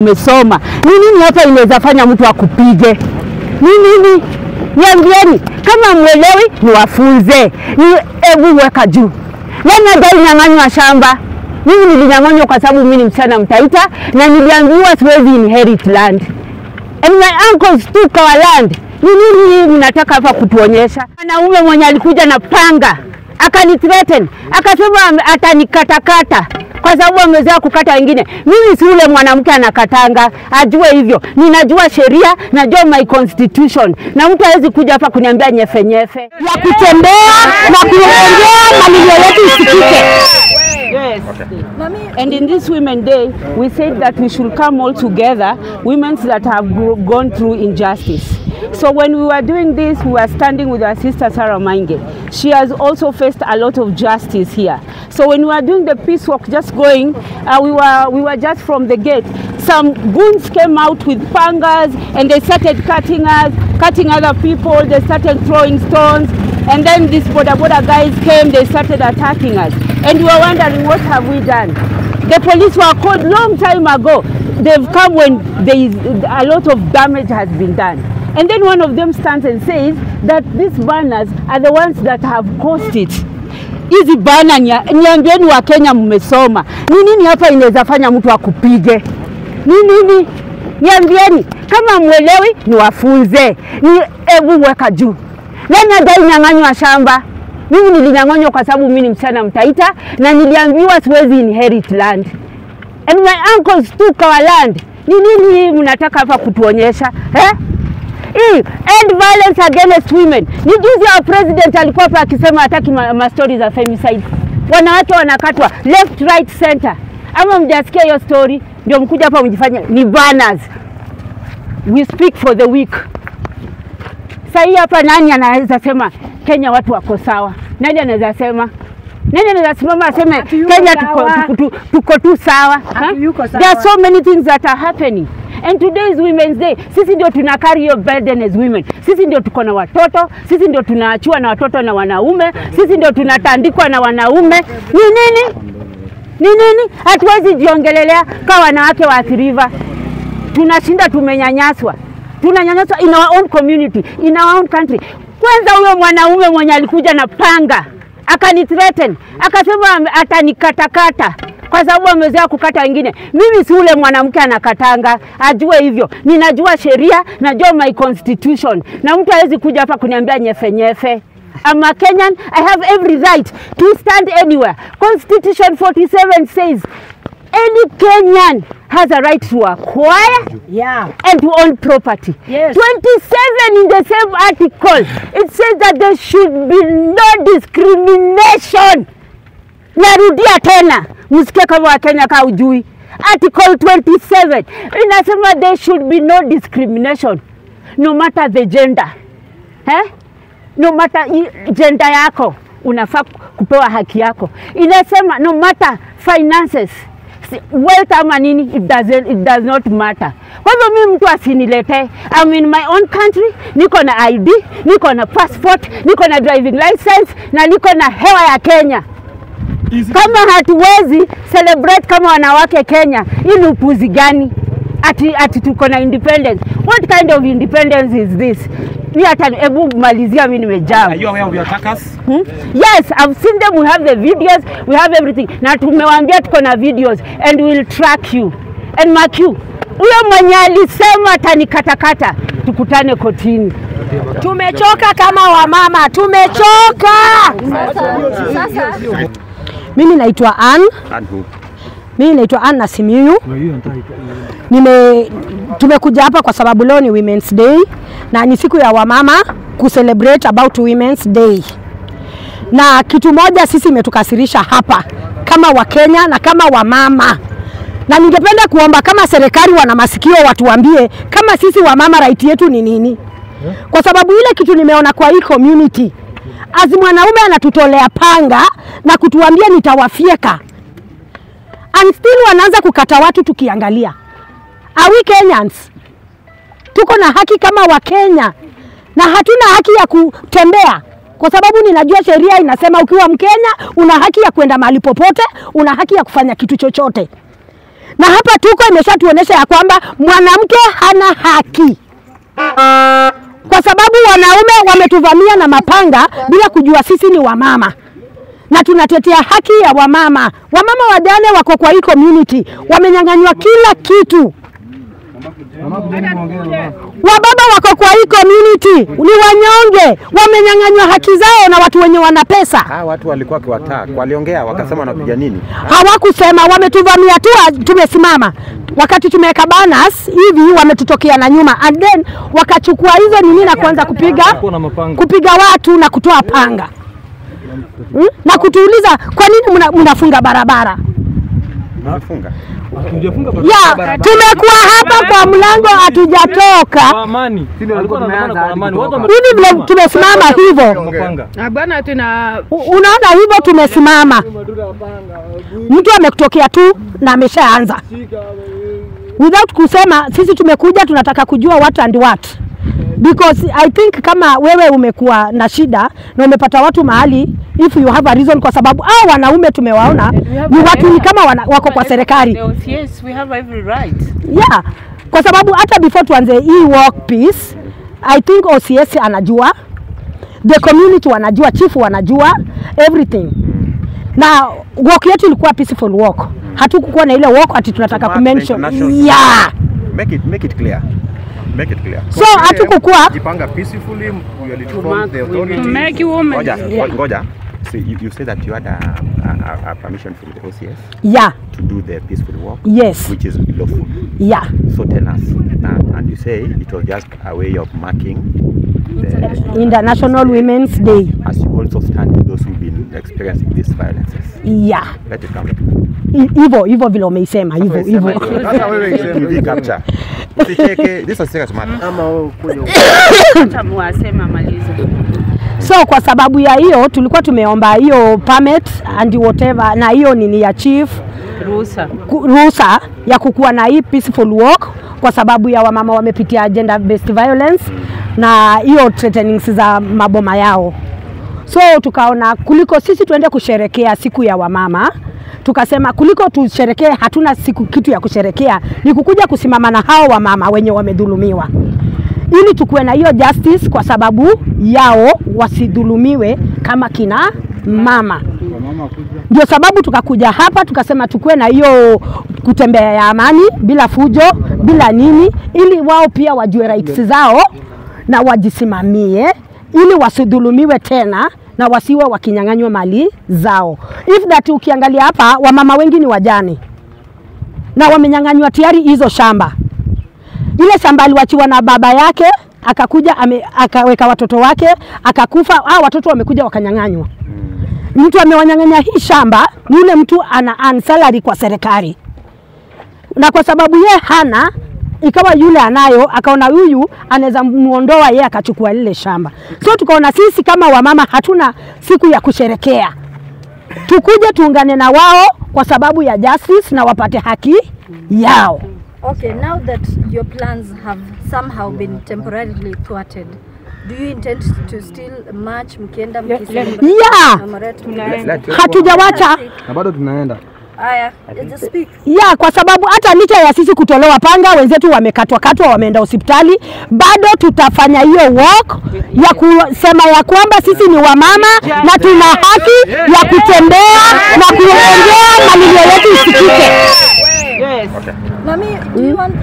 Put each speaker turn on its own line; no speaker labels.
Umesoma ni nini hapa inaweza fanya mtu akupige? Ni nini? Niambieni, kama mwelewi niwafunze. Ni hebu weka juu. Nani adai shamba? Mimi nilinyang'anywa kwa sababu mimi ni msichana Mtaita na niliambiwa siwezi inherit land. And my uncles took our land. Ni nini mnataka hapa kutuonyesha? Mwanaume mwenye alikuja na panga akanithreaten, akasema atanikatakata kwa sababu amezoea kukata wengine. Mimi si ule mwanamke anakatanga, ajue hivyo. Ninajua sheria, najua my constitution. Na mtu hawezi kuja hapa kuniambia nyefe nyefe.
Ya kutembea na kuongea malilio yetu isikike.
Yes. And in this Women Day, we said that we should come all together, women that have gone through injustice. So when we were doing this, we were standing with our sister Sarah Maingi. She has also faced a lot of justice here. So when we were doing the peace walk, just going, we were just from the gate. Some goons came out with pangas and they started cutting us, cutting other people. They started throwing stones. And then these boda boda guys came, they started attacking us. And we were wondering, what have we done? The police were called long time ago. They've come when there is a lot of damage has been done. And then one of them stands and says that these banners are the ones that have caused it. Hizi banner niambieni wa Kenya mmesoma. Ni nini hapa inaweza fanya mtu akupige? Ni nini? Niambieni, kama mwelewi niwafunze. Ni hebu weka juu. Nani adai nyang'anywa shamba? Mimi nilinyang'anywa kwa sababu mimi ni msichana Mtaita na niliambiwa siwezi inherit land. And my uncles took our land. Ni nini mnataka hapa kutuonyesha? Eh? End violence against women. Ni juzi our president alikuwa hapa akisema hataki ma stories za femicide. Wanawake wanakatwa left, right, center. Ama mjasikia hiyo story ndio mkuja hapa mjifanye ni banners. We speak for the weak. Sasa hapa nani anaweza sema Kenya watu wako sawa? Nani anaweza sema? Nani anaweza simama aseme Kenya tuko tu sawa? There are so many things that are happening. And today is Women's Day. Sisi ndio tuna carry your burden as women. Sisi ndio tuko na watoto, sisi ndio tunaachiwa na watoto na wanaume, sisi ndio tunatandikwa na wanaume. Ni nini? Ni nini? Hatuwezi jiongelelea kama wanawake waathiriwa. Tunashinda tumenyanyaswa. Tunanyanyaswa in our own community, in our own country. Kwanza huyo mwanaume mwenye alikuja na panga akanithreaten, akasema atanikatakata kwa sababu amezoea kukata wengine. Mimi si ule mwanamke anakatanga, ajue hivyo. Ninajua sheria, najua my constitution. Na mtu hawezi kuja hapa kuniambia nyefe nyefe. I'm a Kenyan, I have every right to stand anywhere. Constitution 47 says any Kenyan has a right to acquire, yeah, and to own property.
Yes.
27 in the same article, it says that there should be no discrimination. Narudia tena, msikie kama wa Kenya ka ujui. Article 27 inasema there should be no discrimination, no matter the gender. Eh? No matter gender yako, unafaa kupewa haki yako. Inasema no matter finances, wealth ama nini, it does not matter. Kwa hivyo mimi mtu asinilete. I'm in my own country, niko na ID, niko na passport, niko na driving license na niko na hewa ya Kenya. Kama hatuwezi celebrate kama wanawake Kenya, hii ni upuzi gani? Ati tuko na independence. What kind of independence is this? Ni hata hebu malizia mimi nimejaa.
Are you aware of your attackers?
Yes, I've seen them. We have the videos, we have everything. Na tumewaambia tuko na videos and we'll track you. And mark you. Huyo mwenye alisema atanikatakata, tukutane kotini.
Tumechoka kama wamama, tumechoka.
Sasa
mimi naitwa Ann. Mimi naitwa Ann Nasimiyu. Tumekuja hapa kwa sababu leo ni Women's Day na ni siku ya wamama ku celebrate about Women's Day. Na kitu moja sisi imetukasirisha hapa kama Wakenya na kama wamama. Na ningependa kuomba kama serikali wana masikio watuambie kama sisi wamama right yetu ni nini. Kwa sababu ile kitu nimeona kwa hii community, as mwanaume anatutolea panga na kutuambia nitawafieka, and still wanaanza kukata watu tukiangalia. Are we Kenyans? Tuko na haki kama Wakenya na hatuna haki ya kutembea, kwa sababu ninajua sheria inasema ukiwa Mkenya una haki ya kwenda mahali popote, una haki ya kufanya kitu chochote. Na hapa tuko imeshatuonesha ya kwamba mwanamke hana haki. Kwa sababu wanaume wametuvamia na mapanga bila kujua sisi ni wamama. Na tunatetea haki ya wamama. Wamama wajane wako kwa hii community, wamenyang'anywa kila kitu. Wababa wako kwa hii community ni wanyonge, wamenyang'anywa haki zao na watu wenye wana pesa.
Hawa watu walikuwa kiwataka, waliongea wakasema wanapiga nini?
Hawakusema, wametuvamia tu, tumesimama. Wakati tumeweka banners hivi wametutokea na nyuma, and then wakachukua hizo nini na kuanza kupiga watu na kutoa panga. Na kutuuliza kwa nini mnafunga barabara?
Mnafunga?
Ya, tumekuwa hapa kwa mlango hatujatoka. Hivi vile tumesimama hivyo. Unaona hivyo tumesimama. Mtu amekutokea tu na ameshaanza. Without kusema sisi tumekuja tunataka kujua what and what. Because I think kama wewe umekuwa na shida na umepata watu mahali, if you have a reason, kwa sababu hao wanaume tumewaona ni watu ni kama wako kwa serikali.
Yes, we have every right.
Yeah, kwa sababu hata before tuanze hii walk peace, I think OCS anajua, the community wanajua, chief wanajua everything. Na walk yetu ilikuwa peaceful walk. Hatukukuwa na ile walk ati tunataka ku mention. Yeah.
Make it clear. Make it clear.
So hatukukuwa
jipanga peacefully, we will inform the authorities.
To make you women.
Ngoja. So you say that you had a permission from the OCS?
Yeah.
To do the peaceful walk?
Yes.
Which is lawful.
Yeah.
So tell us now, and you say it was just a way of marking the
International Women's Day.
As you also stand with those who've been experiencing these violences.
Yeah.
Let it come.
Hivo vile umeisema, hivo.
Sasa wewe iseme.
Capture. Usicheke, this is serious matter.
Ama
Mwasema maliza.
So kwa sababu ya hiyo tulikuwa tumeomba hiyo permit and whatever, na hiyo nini ya chief ruhusa ya kukuwa na hii peaceful walk, kwa sababu ya wamama wamepitia gender based violence na hiyo threatenings za maboma yao. So tukaona kuliko sisi tuende kusherekea siku ya wamama, tukasema kuliko tusherekee, hatuna siku kitu ya kusherekea, ni kukuja kusimama na hao wamama wenye wamedhulumiwa, ili tukue na hiyo justice kwa sababu yao wasidhulumiwe kama kina mama. Ndio sababu tukakuja hapa tukasema tukue na hiyo kutembea ya amani bila fujo, bila nini, ili wao pia wajue rights zao na wajisimamie, ili wasidhulumiwe tena na wasiwe wakinyang'anywa mali zao. If that ukiangalia hapa wamama wengi ni wajane na wamenyang'anywa tayari hizo shamba. Ile shamba aliwachiwa na baba yake, akakuja akaweka watoto wake, akakufa, watoto wamekuja wakanyang'anywa. Mtu amewanyang'anya hii shamba ni yule mtu ana earn salary kwa serikali. Na kwa sababu ye hana, ikawa yule anayo, akaona huyu anaweza muondoa ye akachukua lile shamba. So tukaona sisi kama wamama hatuna siku ya kusherekea. Tukuje tuungane na wao kwa sababu ya justice na wapate haki yao.
Okay, now that your plans have somehow been temporarily thwarted, do you intend to still march mkienda mkisema?
Yeah. Hatujawacha.
Na bado tunaenda.
Aya, just speak.
Yeah, kwa sababu hata licha ya sisi kutolewa panga, wenzetu wamekatwa katwa, wameenda hospitali, bado tutafanya hiyo walk ya kusema ya kwamba sisi ni wamama na tuna haki ya kutembea na kuongea na milio yetu isikike.
Yes.
Mami, do you want